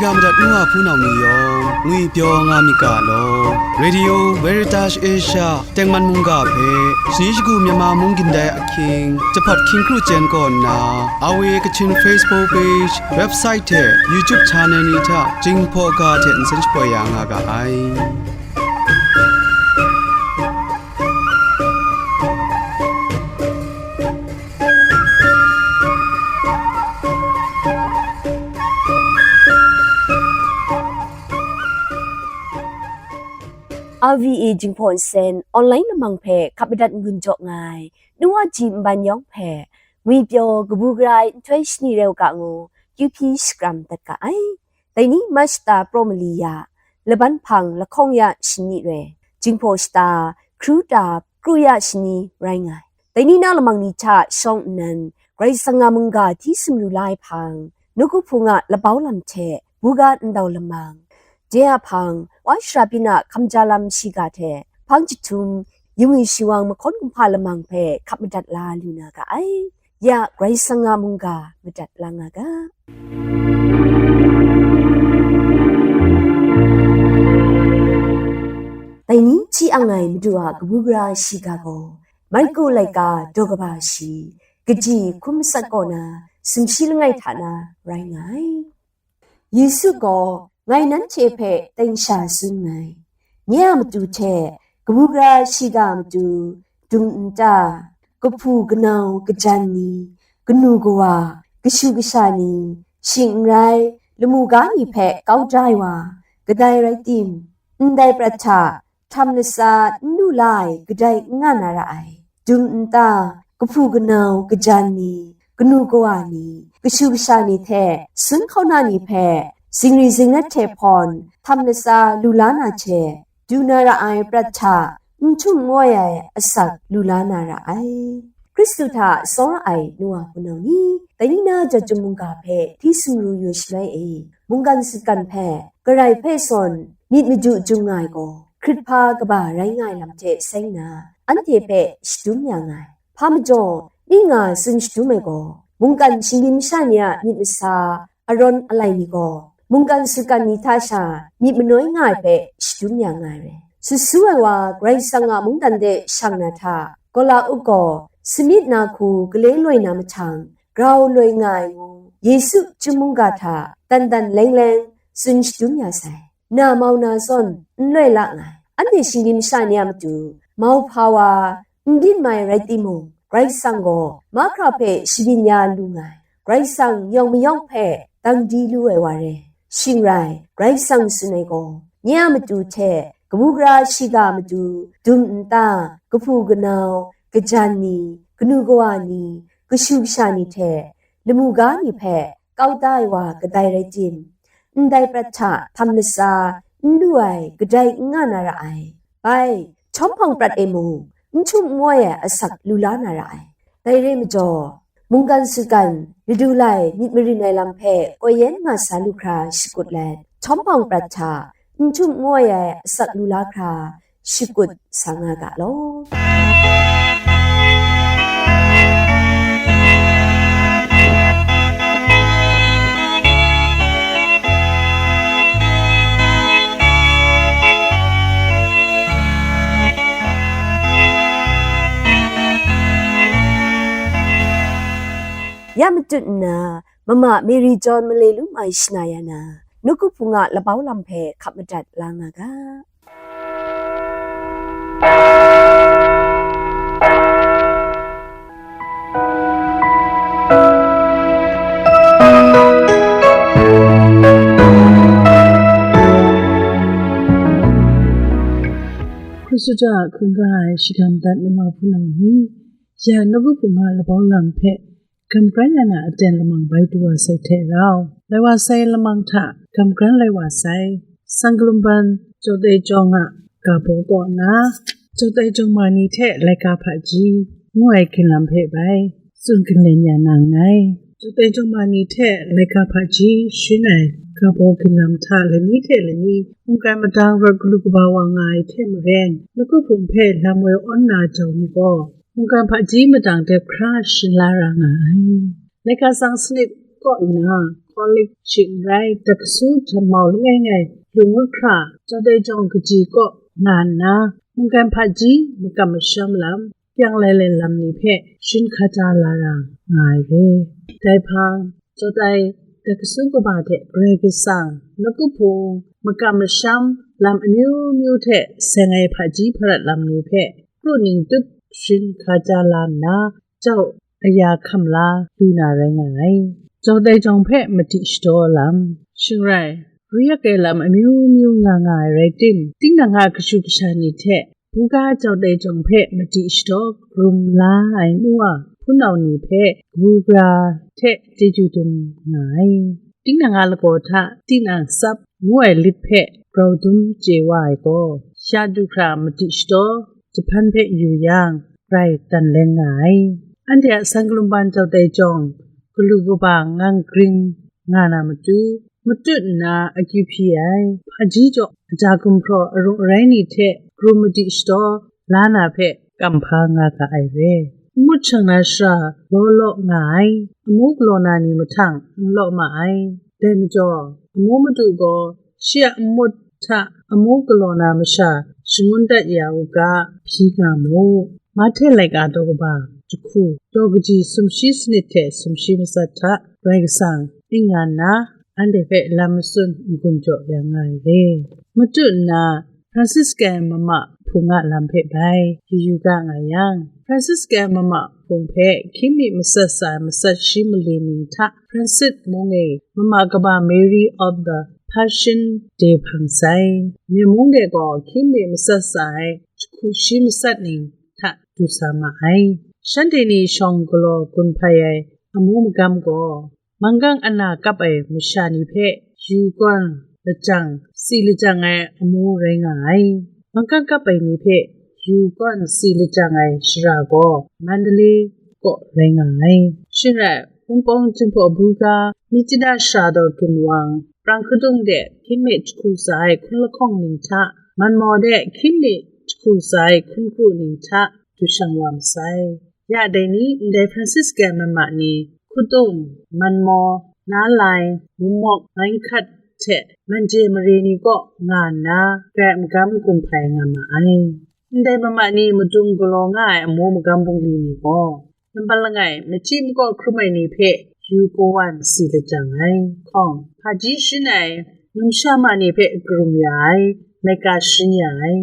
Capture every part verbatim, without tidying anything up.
Ya madat nu wa hpunau ni yawng ngwipyaw nga myit ga law. Radio Veritas Asia tengman mungga hpe shani shagu Myanmar mung gindai ahkying jahpat hkying kru chyen kaw nna, Awe Kachin Facebook page, website hte YouTube channel ni hta Jinghpaw ga hte nsen shapoi ya nga ga ai. R V A Jinghpaw Nsen online lamang hpe hkap madat n-gun jaw nga ai, nu wa ji nban yawng hpe, ngwipyaw kabu gara ai nhtoi shani rau ga ngu, Q P shakram dat ga ai. Dai ni Mach shata praw mali ya, laban hpang lahkawng ya shani re, Jinghpaw shata hkru ta kru ya shani rai nga ai. Dai ni na lamang ni hta shawng nnan, Karai Kasang a mungga hti sumru la ai hpang, nawku hpung a labau lam hte buga ndau lamang, de a hpang, wa shara byin a hkamja lam shiga hte hpang jahtum, yungwi shiwang mahkawn kumhpa lamang hpe hkap madat la lu na ga ai. Ya Karai Kasang a mungga madat la nga ga. Dai ni hti ang ai Madu a kabu gara shiga gaw, Marku laika daw kaba shi, kaji hkum matsat kaw na sumshi langai hta na rai nga ai. Yesu gaw, "Ngai nanhte hpe teng sha tsun nngai, nye a matu hte kabu gara shiga a matu, dum nta, kahpu kanau kajan ni, kanu kawa, kashu kasha ni, shing n rai, lamu ga ni hpe kau da ai wa, kadai rai tim, ndai prat hta htam latsa n lu la ai kadai n nga na ra ai. Dum nta, kahpu kanau kajan ni, kanu kawa ni, kashu kasha ni hte sun hkauna ni hpe, zingri zingrat hte hpawn htam latsa lu la na hte, du na ra ai prat hta n htum n wai ai asak lu la na ra ai." Hkristu hta sawng ra ai nu wa hpunau ni, dai ni na Jawjum mungga hpe hti sumru yu shaloi e, mungkan sutgan hpe, karai hpe sawn myit madu jung nga ai gaw, hkrit hpa kaba rai nga ai lam hte seng nna, anhte hpe shadum ya nga ai. Hpa majaw, ning nga tsun shadum ai gaw, mungkan shinggyim masha ni a myit masa, arawn alai ni gaw, mungkan sutgan ni hta sha myit manoi nga ai hpe shadum ya nga ai re. Sut su ai wa Karai Kasang a mungdan de shang na hta, Kola-up gaw samyit na hku galeng loi na mahtang, grau loi nga ai ngu, Yesu chyum mungga hta dan dan leng leng tsun shadum ya sai. Na mau na zawn n loi la nga ai. Anhte shinggyim masha ni a matu, mau hpa wa, n byin mai rai timung, Karai Kasang gaw mahkra hpe shabyin ya lu nga ai. Karai Kasang yawng mayawng hpe dang di lu ai wa re. Shing rai, Karai Kasang tsun ai gaw, nye a matu hte kabu gara shiga a matu, dum nta, kahpu kanau, kajan ni, kanu kawa ni, kashu kasha ni hte, lamu ga ni hpe kau da ai wa kadai rai tim, ndai prat hta htam latsa n lu ai kadai n nga na ra ai. Bai, htawm hpawng prat e mung, n htum n wai ai asak lu la na ra ai. Dai re majaw, mungkan sutgan, ladu lai myit marin ai lam hpe koi yen nga sa lu hkra shakut let, htawm hpawng prat hta n htum n wai ai asak lu la hkra shakut sa nga ga law. Ya matut nna, mama Mary John Malelum ai shana ya na, nawku hpung a labau lam hpe hkap madat la nga ga. Hkristu hta hkungga ai shigam dat nu wa hpunau ni, ya nawku hpung a labau lam hpe Gam kran ya na aten lamang bai du wa sai hte rau, lai wa sai lamang hta gam kran lai wa sai. Sang Kalumban Chawdai Jawng a ga baw kaw nna, Chawdai Jawng ma ni hte laika hpaji ngu ai ginlam hpe bai tsun ginlen ya na nngai. Chawdai Jawng ma ni hte laika hpaji sharin ai ga baw ginlam hta lani hte lani mungkan madang rawt galu kaba wa nga ai hte maren, nawku hpung hpe lam woi awn na jau ni gaw, mungkan hpaji madang dep hkra shin la ra nga ai. Laika tsang sanit kaw nna, College shing rai, Dakasu Hten Mau langai ngai, lu ngut hkra, Chawdai Jawng kaji kaw nga nna, mungkan hpaji makam masham lam, kyang lailen lam ni hpe shin hkata la ra nga ai re. Dai hpang, Chawdai Dakasu kaba hte Karai Kasang, nawku hpung, makam masham, lam amyu myu hte seng ai hpaji hparat lam ni hpe, kru ning tup shin hkata la nna, jau aya hkam la lu na rai nga ai. Chawdai Jawng hpe madi shadaw lam. Shing rai, ru yak ai lam amyu myu nga nga ai rai tim, tinang a kashu kasha ni hte, buga Chawdai Jawng hpe madi shadaw karum la ai nu a hpunau ni hpe, kabu gara hte chyeju dum nga ai. Tinang a lagaw hta, tinang tsap ngu ai lit hpe grau dum chye wa ai gaw, sha du hkra madi shadaw jahpan hpe yu yang, rai dan leng nga ai. Anhte a san kalumban Chawdai Jawng, galu kaba ngang gring nga na matu, matut nna akyu hpyi ai, hpaji jaw, aja gumhpraw arawng arai ni hte krum madi shadaw la na hpe kamhpa nga ga ai re. Nmut shang na shara law law nga ai, amu galaw na ni mahtang n law ma ai. Dai majaw, amu madu gaw shi a nmut hta amu galaw na masha shangun dat ya u ga, hpyi nga mu. Mahte laika daw kaba jahku, daw kaji sumshi sanit hte sumshi matsat hta Karai Kasang ning nga nna, anhte hpe lam matsun n-gun jaw ya nga ai re. Matut nna, Franciscan mama hpung a lam hpe bai yu yu ga nga yang, Franciscan mama hpung hpe hkying mi matsat sa ai matsat shi mali ning hta Francis mung e mama kaba Mary of the Passion de hpang sai. Myen mung de gaw hkying mi matsat sa ai jahku shi matsat ning hta du sa ma ai. Shanhte ni shawng galaw gun hpai ai amu magam gaw, manggang ana kap ai masha ni hpe yu gawn lajang, si lajang ai amu rai nga ai. Manggang kap ai ni hpe yu gawn si lajang ai shara gaw Mandalay kaw rai nga ai. Shing rai, Wunpawng Jinghpaw Buga, Myitkyina Sara Daw Ginwang, Prang Hkudung de hkying mi jahku sa ai hkun lahkawng ning hta, Manmaw de hkying mi jahku sa ai hkun kru ning hta du shang wa masai. Ya dai ni, ndai Franciscan mama ni, Hkudung, Manmaw, Nalai, Mumawk, Mainhkat hte Manje mare ni kaw nga nna, grai magam gun hpai nga ma ai. Ndai mama ni madung galaw nga ai amu magam bungli ni gaw, nambat langai, machyi makaw hkrum ai ni hpe yu kawan si lajang ai, hkawng, hpaji sharin ai, numsha ma ni hpe karum ya ai, laika sharin ya ai,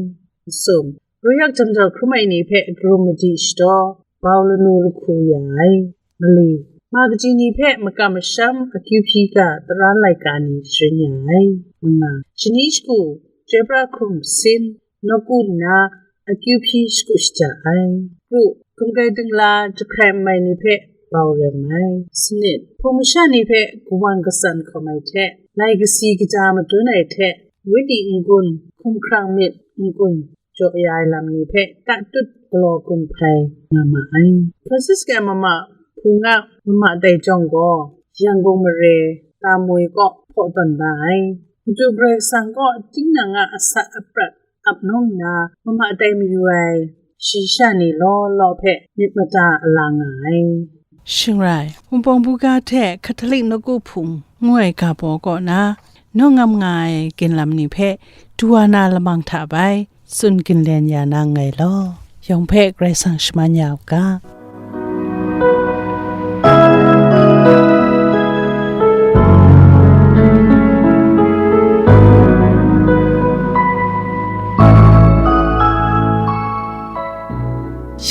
masum, ru yak jam jau hkrum ai ni hpe karum madi shadaw, bau lanu lahku ya ai, mali, ma kaji ni hpe makam masham akyu hpyi ga tara laika ni sharin ya ai, manga, shani shagu, chyoi pra hkum sin, nawku nna akyu hpyi shagu shaja ai, kru, gumgai dingla jahkrai nmai ni hpe bau rem ai, sanit, hpung masha ni hpe kawan katsan hkawm ai hte, lai kasi kaja madun ai hte, wenyi n-gun, hkumhkrang myit n-gun, jaw ya ai lam ni hpe tatut galaw gun hpai nga ma ai. Franciscan mama hpung a mama tai jawng gaw, Yangon mare, Tamui kaw hpaw tawn da ai. Madu Karai Kasang kaw tinang a asak aprat ap nawng nna, mama tai mayu ai shayi sha ni law law hpe myit mada a la nga ai. Shing rai, Wunpawng Buga hte Catholic nawku hpung ngu ai ga baw kaw na, nawng ngam nga ai ginlam ni hpe du wa na lamang hta bai tsun ginlen ya na nngai law, yawng hpe Karai Kasang shaman ya u ga.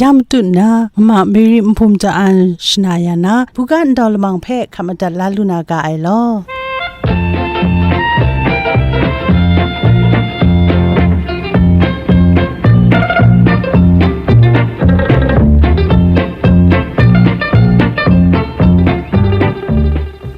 Ya matut na, mama Mary Nhpum Ja An shana ya na, buga ndau lamang hpe hkap madat la lu na ga ai law.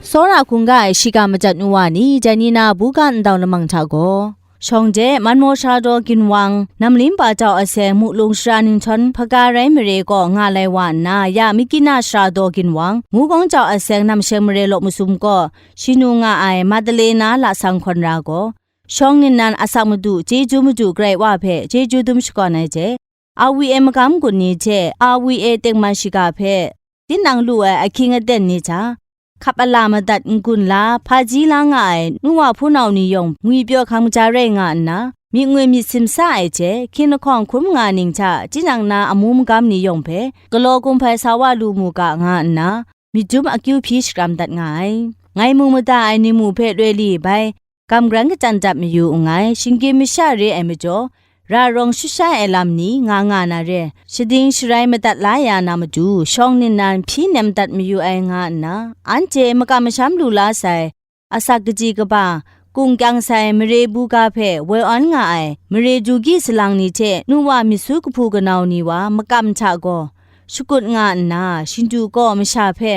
Tsawra hkungga e shiga majat nu wa ni, dai ni na buga ndau lamang hta gaw, shawng de, Manmaw Sara Daw Ginwang, Namlinpa Jau Aseng, Mulung Sara Ninghtawng hpaga rai mare kaw nga lai wa nna, ya Myitkyina Sara Daw Ginwang, Mukawng Jau Aseng, Namsheng mare law masum kaw shanu nga ai Madalena lasang hkawn ra gaw, shawng ningnan asak madu, chyeju madu Karai Wa hpe chyeju dum shakawn ai hte, R V A magam gun ni hte R V A tengman shiga hpe, tinang lu ai ahkying aten ni hta, hkap ala madat n-gun la, hpaji la nga ai nu wa hpunau ni yawng ngwipyaw hkang maja rai nga nna, myit ngwi myit simsa ai hte, hkying lahkawng hkrum nga ning hta tinang na amu magam ni yawng hpe galaw kumhpai sa wa lu mu ga nga nna, myit dum akyu hpyi shakram dat nga ai. Ngai mu mada ai ni mu hpe loi li bai, gam gran kachyan dat mayu nngai, shinggyim masha re ai majaw, ra rawng shut shai ai lam ni nga nga na re, shading sharai madat la ya na matu, shawng ningnan hpyi nem dat mayu ai nga nna, anhte makam masham lu la sai, asak kaji kaba, kung kyang sai mare buga hpe woi awn nga ai, mare du gyi salang ni hte nu wa myit su kahpu kanau ni wa makam hta gaw, shakut nga nna, shindu kaw masha hpe,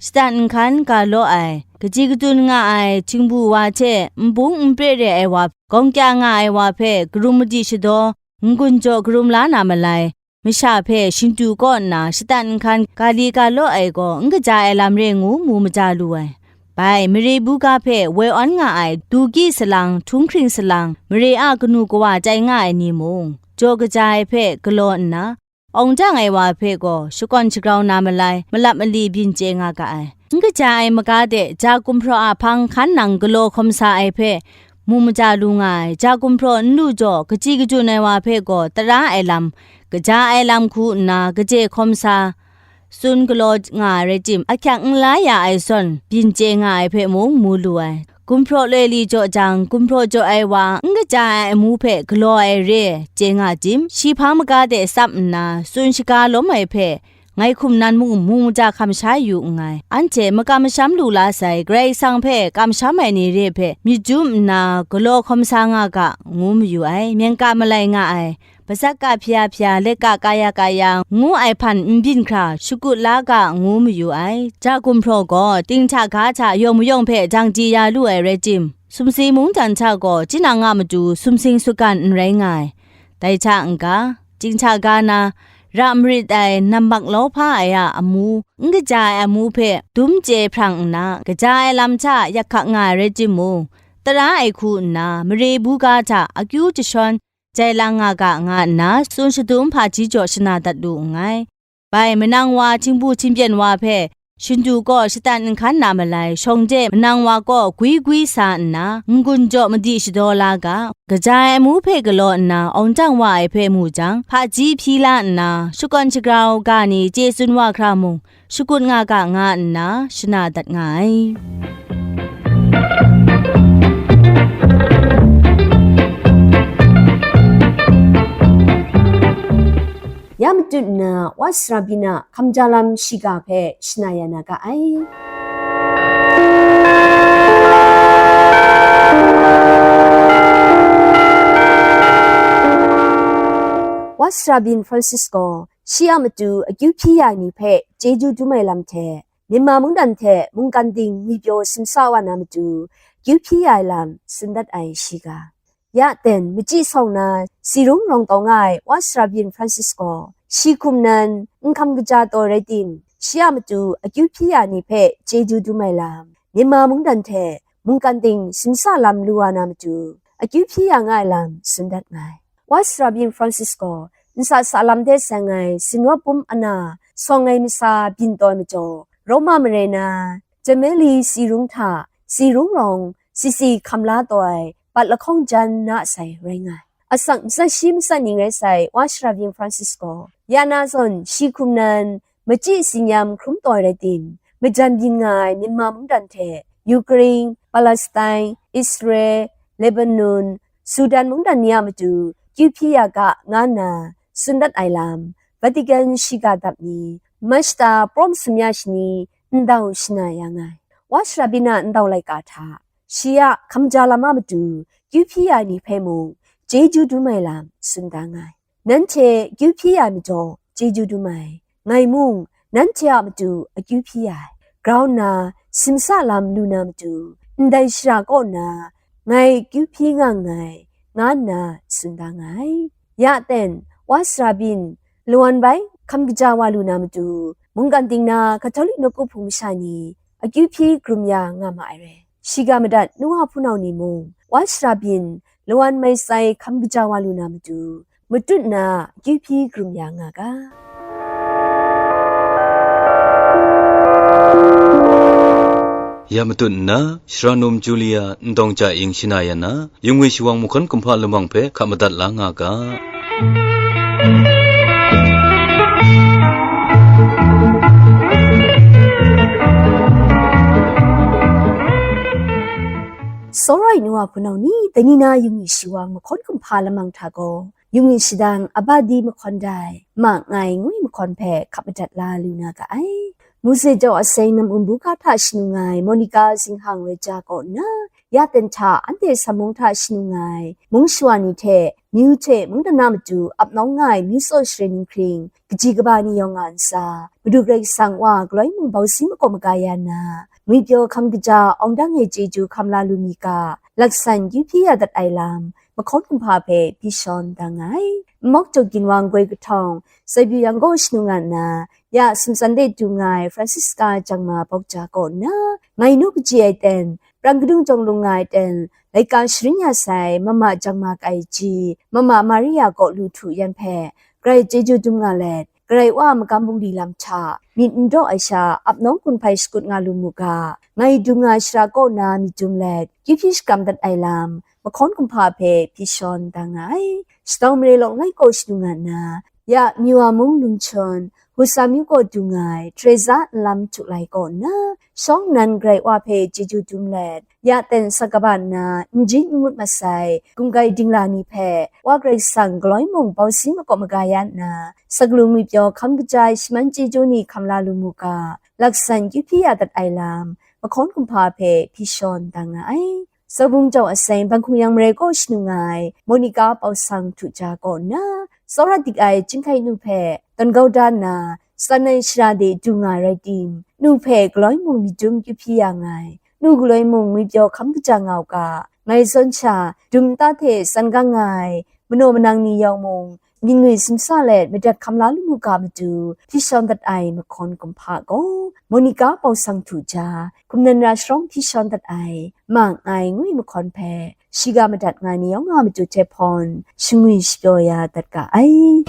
shatan nhkan ga law ai, kaji kadun nga ai htingbu wa hte nbung npre re ai wa, gawng kya nga ai wa hpe karum madi shadaw, n-gun jaw karum la na malai, masha hpe shindu kaw nna shatan nhkan ga li ga law ai gaw n kaja ai lam re ngu mu maja lu ai. Bai, mare buga hpe woi awn nga ai du gyi salang, htunghkring salang, mare a kanu kawa tai nga ai ni mung, jaw kaja ai hpe galaw nna, awng dang ai wa hpe gaw shakawn shagrau na malai, malap mali byin chye nga ga ai. N kaja ai maga de ja gumhpraw a hpang hkan nang galaw hkawm sa ai hpe mu maja lu nga ai. Ja gumhpraw n lu jaw, kaji kajun ai wa hpe gaw tara ai lam, kaja ai lam hku nna kaje hkawm sa, tsun galaw nga ai rai tim, ahkyak n la ya ai zawn, byin chye nga ai hpe mung mu lu ai. Gumhpraw loi li jaw jang, gumhpraw jaw ai wa n kaja ai amu hpe galaw ai re chye nga tim, shi hpang maga de tsap nna, tsun shaga lawm ai hpe, ngai hkum nan mung mu maja hkam sha yu nngai. Anhte makam masham lu la sai, Karai Kasang hpe kamsham ai ni re hpe myit dum nna galaw hkawm sa nga ga, ngu mayu ai. Myen ka malai nga ai, bazak ka hpya hpya, let ka kaya kaya, ngu ai hpan n byin hkra, shakut la ga, ngu mayu ai. Ja gumhpraw gaw, ting hta ga hta, yawng mayawng hpe jang di ya lu ai rai tim, sumsing mungdan hta gaw, tinang a matu sumsing sutgan n rai nga ai. Dai hta n-ga, ting hta ga na, ra marit ai, nammak lawhpa ai a amu, n kaja ai amu hpe dum chye hprang nna, kaja ai lam hta yak hkak nga ai rai timung, tara ai hku nna, mare buga hta akyu jashawn jai lang nga ga, nga nna, tsun shadum hpaji jaw shana dat lu nngai. Bai, manang wa, htingbu htingpyen wa hpe, shindu gaw shatan nhkan na malai, shawng de manang wa gaw gwi gwi sa nna, n-gun jaw madi shadaw la ga, kaja ai amu hpe galaw nna, awng dang wa ai hpe mu jang, hpaji hpyi la nna, shakawn shagrau ga ni chye tsun wa hkra mung, shakut nga ga, nga nna, shana dat nga ai. Ya matut nna, Watch Rabin a hkamja lam shiga hpe shana ya na ga ai. Watch Rabin Francis gaw shi a matu akyu hpyi ya ai ni hpe chyeju dum ai lam hte, Myanmar mungdan hte mungkan ting ngwipyaw simsa wa na matu, akyu hpyi ya ai lam tsun dat ai shiga. Ya ten, machyi sawng na, si rung rawng taw nga ai Watch Rabin Francis gaw, shi hkum nan, n hkam kaja taw rai tim, shi a matu akyu hpyi ya ni hpe chyeju dum ai lam, Myanmar mungdan hte mungkan ting simsa lam lu wa na matu, akyu hpyi ya nga ai lam tsun dat nga ai. Watch Rabin Francis gaw, nsa sa lam de seng ai sinawt bum ana sawng ai masa byin taw ai majaw, Roma mare na, Gemelli si rung hta, si rung rawng, sisi hkam la taw ai, bat lahkawng jan na sai rai nga ai. Asak matsat shi matsat ning rai sai, Watch Rabin Francis gaw, ya na zawn shi hkum nan, machyi tsin yam hkrum taw ai rai tim, majan byin nga ai Myanmar mungdan hte, Ukraine, Palestine, Israel, Lebanon, Sudan mungdan ni a matu, akyu hpyi ya ga, nga nna, tsun dat ai lam, Vatican shiga dap ni, Mashta pawm sumya shani, ndau shana ya nga ai. Watch Rabin a ndau laika hta, shi a hkamja lam a matu, akyu hpyi ya ni hpe mung, chyeju dum ai lam tsun da nga ai. Nanhte akyu hpyi ya ai majaw, chyeju dum ai. Ngai mung, nanhte a matu akyu hpyi ya ai. Grau nna, simsa lam lu na matu, ndai shara kaw na, ngai akyu hpyi nga nngai, nga nna tsun da nga ai. Ya ten, Watch Rabin, lawan bai hkam kaja wa lu na matu, mungkan ting na Katolik nawku hpung masha ni, akyu hpyi hkrum ya nga ma ai re. Shiga madat nu wa hpunau ni mung, Watch Rabin, lawan mai sai hkam kaja wa lu na matu, matut na akyu hpyi hkrum ya nga ga. Ya matut nna, Shara Num Julia Ndawng Ja Ing shana ya na, Yungwi Shawang mahkawn kumhpa lamang hpe hkap madat la nga ga. Tsawra ai nu wa hpunau ni, dai ni na Yungwi Shawang mahkawn kumhpa lamang hta gaw, Yungwi Shadang Abadi mahkawn dai, Ma Ngai ngu ai mahkawn hpe hkap madat la lu na ga ai. Mose jau aseng nam-um buga hta shanu nga ai Monica Zinghang Reja kaw nna, ya ten hta anhte Sam mung hta shanu nga ai mung shawa ni hte, myu hte mungdan na matu ap nawng nga ai myu tsaw share ninghkring, kaji kaba ni yawng nga ntsa, Madu Karai Kasang Wa galoi mung bau sin makaw maga ya nna, ngwipyaw hkam kaja awng dang e chyeju hkam la lu mi ga, laksan kyu hpyi ya dat ai lam, mahkawn kumhpa hpe hpyi shawn da nga ai. Nmawk Jaw Ginwang Goi Kahtawng, Saibu Yang gaw shanu nga nna, ya sumtsan de du nga ai Francisca Jangma Bawk Ja kaw nna, ngai nu kaji ai ten, prang kadung jawng lung nga ai ten, laika sharin ya sai Mama Jangma Kai Ji, Mama Maria kaw lu htu yan hpe, grai chyeju dum nga let, Karai Wa a magam bungli lam hta myit n daw ai sha ap nawng gun hpai shakut nga lu mu ga, ngai dung nga ai shara kaw na myit dum let, kyu hpyi shakram dat ai lam, mahkawn kumhpa hpe hpyi shawn da nga ai. Shadau mare lawng lai kaw shanu nga nna, ya Myiwa mung Lungchun, Husa myu kaw dung ai Teresa Nlam Htu Lai kaw nna, shawng nnan Karai Wa hpe chyeju dum let, ya ten sakaba nna n jin n ngut masai, gunggai dingla ni hpe, Wa Karai Kasang galoi mung bau sin makaw maga ya nna, sakalung ngwipyaw hkam kaja ai shaman chyeju ni hkam la lu mu ga, laksan kyu hpyi ya dat ai lam, mahkawn kumhpa hpe hpyi shawn da nga ai. Zaubung jau aseng Banghkung Yang Mare kaw shanu nga ai Monica Pau Sang Htu Ja kaw nna, tsawra dik ai chyinghkai nu hpe tawn kau da nna, tsan ai shara de du nga ai rai tim, nu hpe galoi mung myit dum kyu hpyi ya nga ai, nu galoi mung ngwipyaw hkam kaja nga u ga, ngai zawn sha, dum nta hte tsan gang nga ai manaw manang ni yawng mung, myit ngwi simsa let madat hkam la lu mu ga matu, hpyi shawn dat ai mahkawn kumhpa gaw, Monica Pau Sang Htu Ja, hkum nan ra sharawng hpyi shawn dat ai, Ma Ngai ngu ai mahkawn hpe, shiga madat nga ai ni yawng a matu hte hpawn, shangwi shapyaw ya dat ga ai.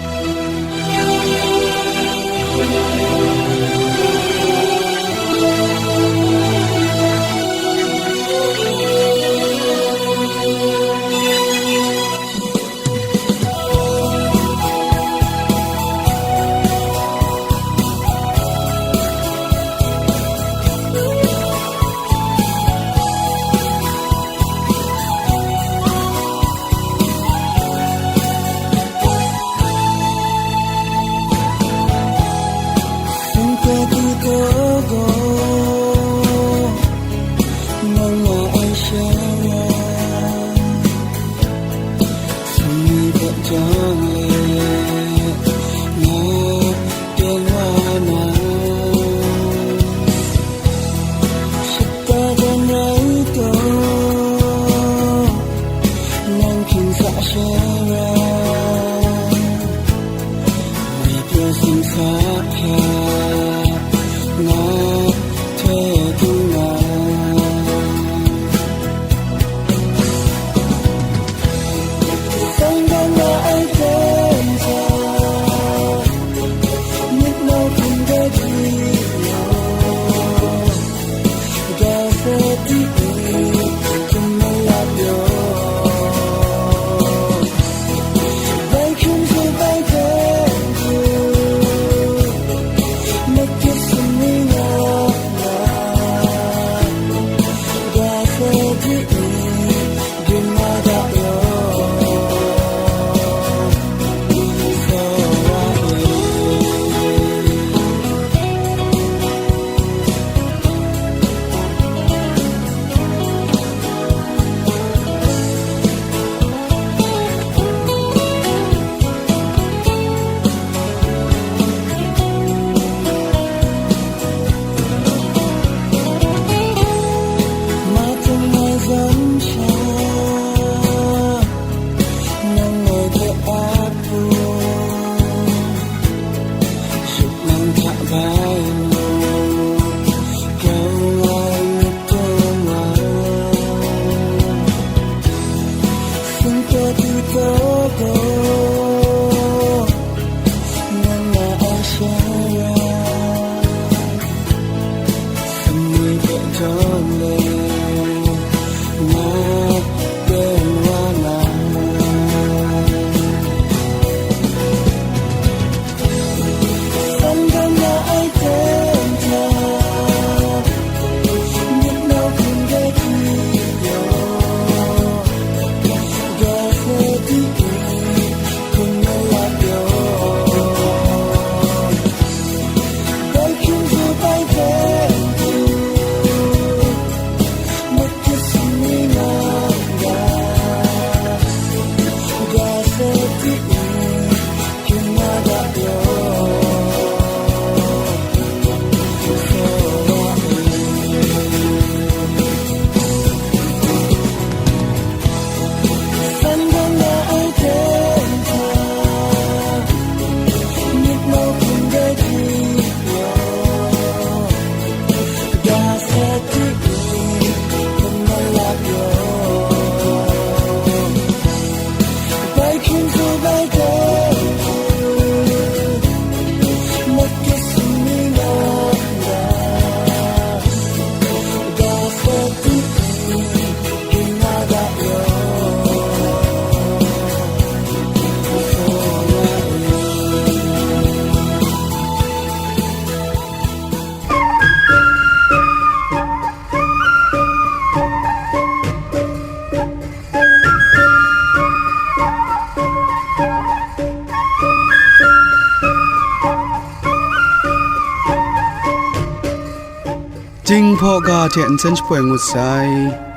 Dinghpaw ga hte nsen shapoi ngut sai.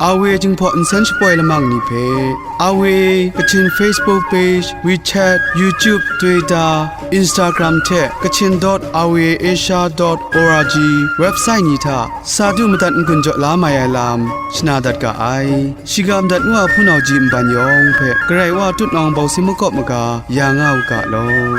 Awe Jinghpaw nsen shapoi lamang ni hpe, Awe Kachin Facebook page, WeChat, YouTube, Twitter, Instagram hte Kachin dot awe asia dot org website ni hta sa du madat n-gun jaw la mai ai lam shana dat ga ai. Shiga madat nu a hpunau ji nban yawng hpe Karai Wa tutnawng bawsi makawp maga ya nga u ga law.